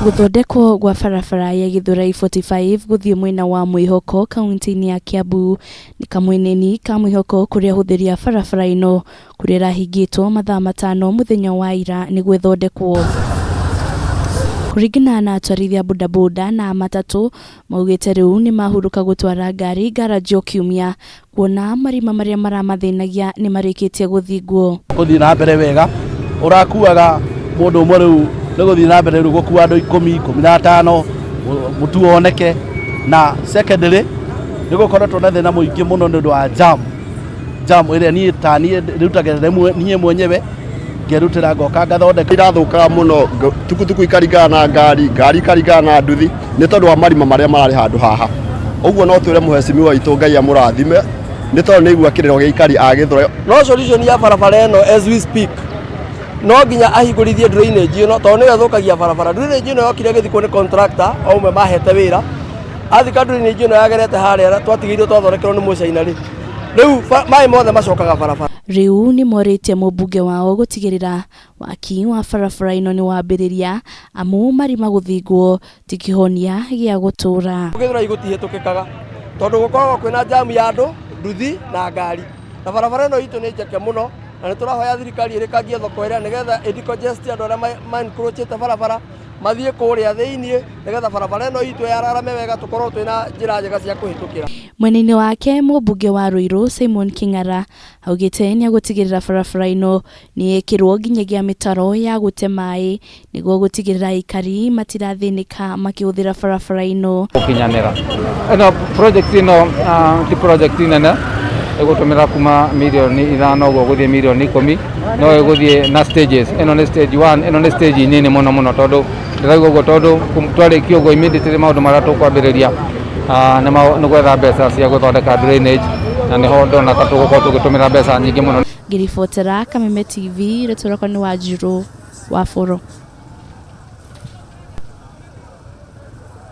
Gũthondekwo gwa barabara ya Githurai 45 gũthiĩ mwena wa Mwĩhoko kaunti-inĩ ya Kiambu nĩ kamweneni ka mwĩhoko kũrĩ ahũthĩri a barabara ĩno kũrĩa ĩrahingĩtwo mathaa matano mũthenya wa ira nĩguo ĩthondekwo. Kũringana na atwarithia bodaboda na matatũ maugĩte rĩu nĩ mahurũka gũtwara ngari ngaranji o kiumia kuona marima marĩa maramathĩnagia nĩ marĩkĩtie gũthingwo. Gũthiĩ na mbere wega ũrakuaga mũndũ ũmwe rĩu nĩ gũthiĩ na mbere rĩu gũkua andũ ikũmi, 15, mũtu woneke. Na secondly nĩ gũkoretwo na thĩna mũingĩ mũno nĩ ũndũ wa jam, jam ĩrĩa niĩ ta niĩ ndĩrutagĩra rĩmwe niĩ mwenyewe ngerutĩra ngoka ngathondeka. Irathũkaga mũno, tukutuku ikaringana na ngari, ngari ikaringana na nduthi, nĩ tondũ wa marima marĩa mararĩ handũ haha. Ũguo no twĩre mũhecimiwa witũ Ngai amũrathime, nĩ tondũ nĩ aigua kĩrĩro gĩa aikari a Gĩthũrai. No solution ya barabara ĩno as we speak no nginya ahingũrithie drainage ĩno tondũ nĩyo ĩthũkagia barabara. Drainage ĩno yokire ĩgĩthikwo nĩ contractor o ũmwe mahete wĩra, athika drainage ĩno yagerete harĩa twatigĩirwo twathondekerwo nĩ mũcaina rĩ, rĩu maĩ mothe macokaga barabara. Rĩu nĩ morĩtie mũmbunge wao gũtigĩrĩra waki wa barabara ĩno nĩ wambĩrĩria amu marima gũthingwo ti kĩhonia gĩa gũtũũra. Gĩthũrai gũtihĩtũkĩkaga tondũ gũkoragwo kwĩna jamu ya andũ, nduthi na ngari, na barabara ĩno itũ nĩ njeke mũno na nĩ tũrahoya thirikari ĩrĩkangie thoko ĩrĩa nĩgetha ĩ decongest andũ arĩa ma encroachĩte barabara mathiĩ kũrĩa thĩiniĩ nĩgetha barabara ĩno itũ yararame wega tũkorwo twĩna njĩra njega cia kũhĩtũkĩra. Mwena-inĩ wake mũmbunge wa Ruiru Simon King'ara augĩte nĩegũtigĩrĩra barabara ĩno nĩyekĩrwo nginyagia mĩtaro ya gũte maĩ nĩguo gũtigĩrĩra aikari matirathĩnĩka makĩhũthĩra barabara ĩno. Gũkinyanĩra ĩno project ĩno ti project nene ĩgũtũmĩra kuma mirioni 5 ũguo gũthiĩ mirioni 10, no ĩgũthiĩ na stages. Ĩno nĩ stage 1, ĩno nĩ stage nini mũno mũno, tondũ ndĩrauga ũguo tondũ twarĩkia ũguo immediately maũndũ marĩa tũkwambĩrĩria nĩ gwetha mbeca cia gũthondeka drainage, na nĩho ndona ta tũgũkorwo tũgĩtũmĩra mbeca nyingĩ mũno. Ngĩribotera Kameme TV, rĩtwa rĩakwa nĩ Wanjirũ wa Bũrũ.